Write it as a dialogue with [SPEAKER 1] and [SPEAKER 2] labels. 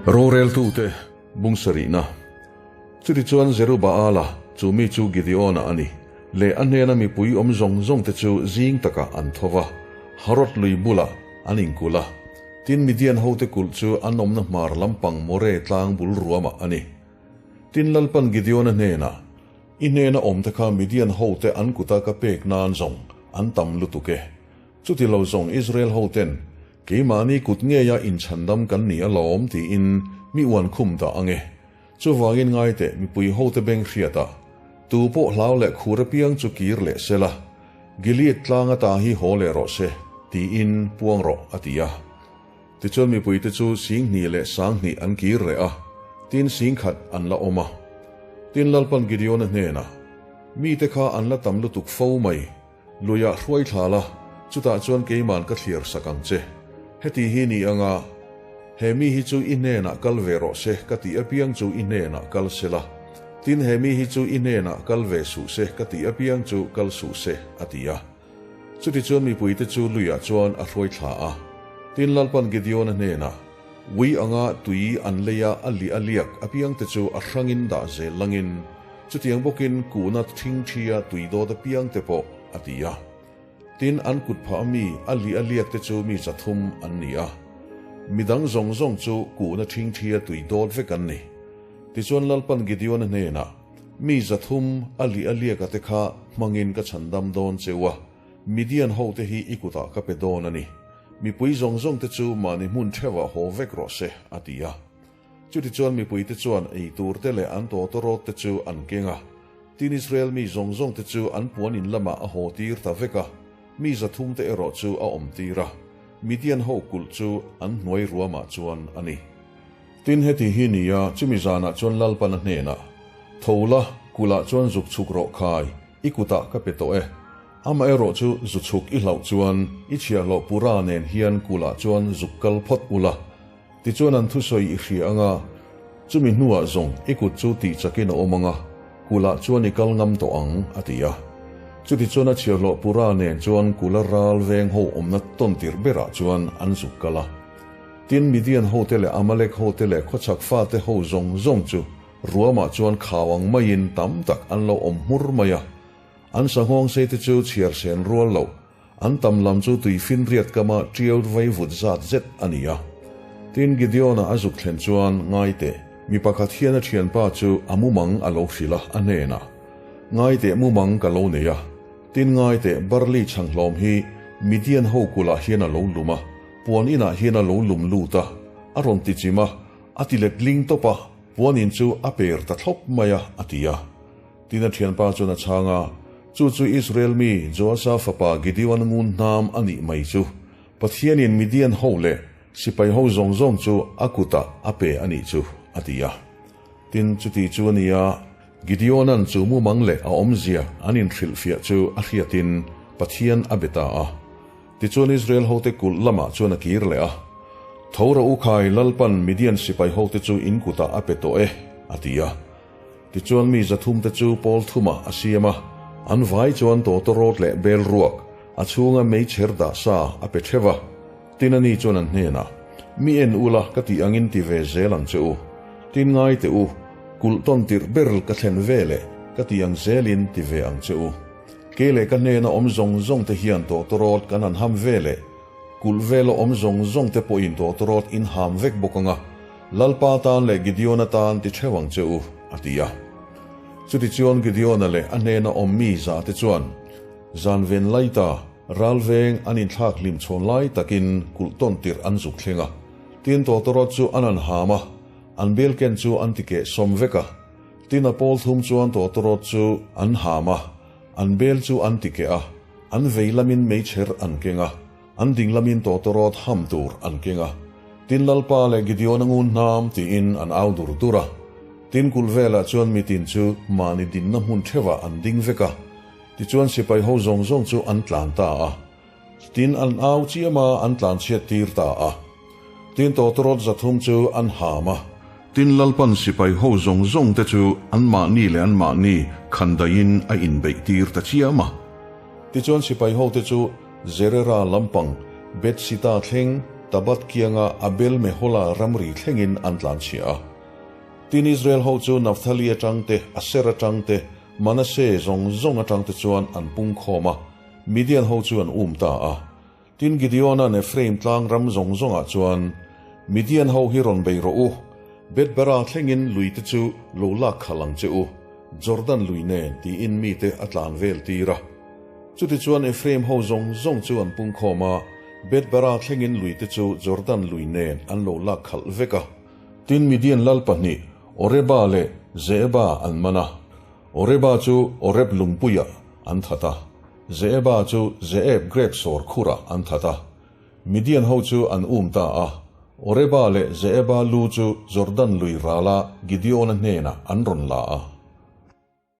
[SPEAKER 1] Roreltute bung sarihna. Chutichuan Zerubaala, chu mi chu Gideona a ni, leh a hnena mipui awm zawng zawngte chu zing takah an tho va, Harod lui bulah an inkulh a. Tin, Midian hote kulh chu an awmna hmar lampang More tlang bul ruamah a ni. Tin, Lalpan Gideona hnenah, I hnena awmte kha Midian hote an kuta ka pek nan zawng an tam lutuk e. Chuti lo zawng Israel hoten, Keimahni kut ngeia inchhandam kan ni alawm tiin mi uan khum dah ang e. Chuvangin ngai teh mipui hote beng hriatah, Tu pawh hlau leh khur apiang chu kir leh se la, Gilead tlang ata hi haw leh rawh se, tiin puang rawh, a ti a. Tichuan mipuite chu 20,000 leh 2000 an kir leh a, tin 10,000 an la awm a. Tin Lalpan Gideona hnenah, Mite kha an la tam lutuk fo mai, Luiah hruai thla la, chutah chuan keiman ka thliar sak ang che. Heti hi ni anga, he mi hi chu i hnenah kal ve rawh se ka tih apiang chu i hnenah kal se la, tin he mi hi chu i hnenah kal ve suh se ka tih apiang chu kal suh se, a ti a. Chutichuan mipuite chu luiah chuan a hruai thla a. Tin Lalpan Gideona hnenah, Ui anga tui an leia a li a liak apiangte chu a hrangin dah zel langin, Chutiang bawkin kuhna thingthia tui dawt apiangte pawh a ti a. Tin, an kut phah mi a li a liakte chu mi 300 an ni a. Mi dang zawng zawng chu kuhna thingthia tui dawt vek an ni. Tichuan Lalpan Gideona hnenah, Mi 300 a li a liaka te kha hmangin ka chhandam dawn cheu a, Midian hote hi i kutah ka pe dawn a ni. Mipui zawng zawngte chu mahni hmun theuhah haw vek rawh se, a ti a. Chutichuan mipuite chuan ei turte leh an tawtawrawtte chu an keng a. Tin Israel mi zawng zawngte chu an puan in lamah a haw tir ta vek a, mi 300 te erawh chu a awm tir a. Midian ho kulh chu an hnuai ruamah chuan a ni. Tin heti hi ni a, chumi zanah chuan Lalpana hnenah, Tho la, kulhah chuan zuk chhuk rawh khai, i kutah ka pe tawh e. Amaherawh chu zu chhuk i hlauh chuan i chhiahhlawh Pura nen hian kulhah chuan zuk kal phawt ula, Tichuan an thusawi i hria anga, chumi hnuah zawng i kut chu tih chakin a awm anga, kulhah chuan i kal ngam tawh ang, a ti a. Chutichuan a chhiarhlawh Pura nen chuan kula ral veng ho awmna tawn tirh berah chuan an zuk kal a. Tin, Midian hote leh Amalek hote leh khawchhak fate ho zawng zawng chu ruamah chuan khau ang maiin tam tak an lo awm hmur mai a. An sanghawng seite chu chhiar sen rual loh An tam lam chu tui finriat kama tiau vai vut zat zet a ni a. Tin, Gideona a zuk thlen chuan, Ngai teh, mi pakhat hian a thianpa chu a mumang a lo hrilh a, a hnenah, Ngai teh, mumang ka lo nei a. Tin, ngai teh, barley chhanghlawm hi Midian ho kulhah hian a lo lum a, puan inah hian a lo lum lut a, a rawn ti chim a, a ti let ling tawp a, puan in chu a per ta thlawp mai a, a ti a. Tin a thianpa chuan a chhang a, Chu chu Israel mi Joasa fapa Gideon ngun hnam a nih mai chu. Pathianin Midian ho leh sipai ho zawng zawng chu a kutah a pe a nih chu, a ti a. Tin, chuti chu a ni a, Gideona'n chu mumang leh a awmzia an inhrilhfiah chu a hriatin Pathian a be ta a. Tichuan Israel hote kulh lamah chuan a kir leh a, Tho rawh u khai, Lalpan Midian sipai hote chu in kutah a pe tawh e, a ti a. Tichuan mi 300 te chu pawl thumah a siam a, an vai chuan tawtawrawt leh bel ruak, a chhunga meichher dah sa a pe theuh a. Tin a ni chuan an hnenah, Mi en ula ka tih angin ti ve zel ang che u. Tin ngai teh u, kulh tawn tirh ber ka thlen ve leh ka tih ang zelin ti ve ang che u. Kei leh ka hnena awm zawng zawng te hian tawtawrawt kan han ham ve leh, kulh vela awm zawng zawng te pawhin tawtawrawt in ham vek bawk ang a, Lalpa tan leh Gideona tan ti theuh ang che u, a ti a. Chutichuan Gideona leh a hnena awm mi zahte chuan zan ven laita ralveng an inthlak hlim chhawn lai takin kulh tawn tirh an zuk thleng a. Tin tawtawrawt chu an han ham a, an belken chu an ti keh sawm vek a. Tin a pawl thum chuan tawtawrawt chu an ham a, an bel chu an ti keh a, an vei lamin meichher an keng a. An ding lamin tawtawrawt ham tur an keng a, Tin Lalpa leh Gideon-a ngun hnam tiin an au dur dur a. Tin kulh velah chuan mitin chu mahni dinna hmun theuhah an ding vek a, tichuan sipai ho zawng zawng chu an tlan ta a. Tin an au chiam a, an tlan chhiat tir ta a. Tin tawtawrawt 300 chu an ham a. Tin Lalpan sipai ho zawng zawng te chu anmahni leh anmahni khandaihin a inbeih tir ta chiam a. Tichuan sipai hote chu Zerera lampang Bethsita thleng Tabat kianga Abel-mehola ramri thlengin an tlanchhia a. Tin, Israel ho chu Naphtali atang te, Aser atang te, Manase zawng zawng atang te chuan an pung khawm a, Midian ho chu an um ta a. Tin, Gideona'n Ephraim tlang ram zawng zawngah chuan, Midian ho hi rawn bei rawh u, Beth-bara thlengin lui te chu lo lak khalh ang che u, Jordan lui nen, tiin mite a tlan vel tir a. Chutichuan Ephraim ho zawng zawng chu an pung khawm a, Beth-bara thlengin lui te chu Jordan lui nen an lo lak khalh vek a. Tin, Midian lal pahnih, Oreba leh Zeeba an man a. Oreba chu Oreb lungpuiah an that a, Zeeba chu Zeeb grep sawr khurah an that a. Midian ho chu an um ta a, Oreba leh Zeeba lu chu Jordan lui rala Gideona hnenah an rawn la a.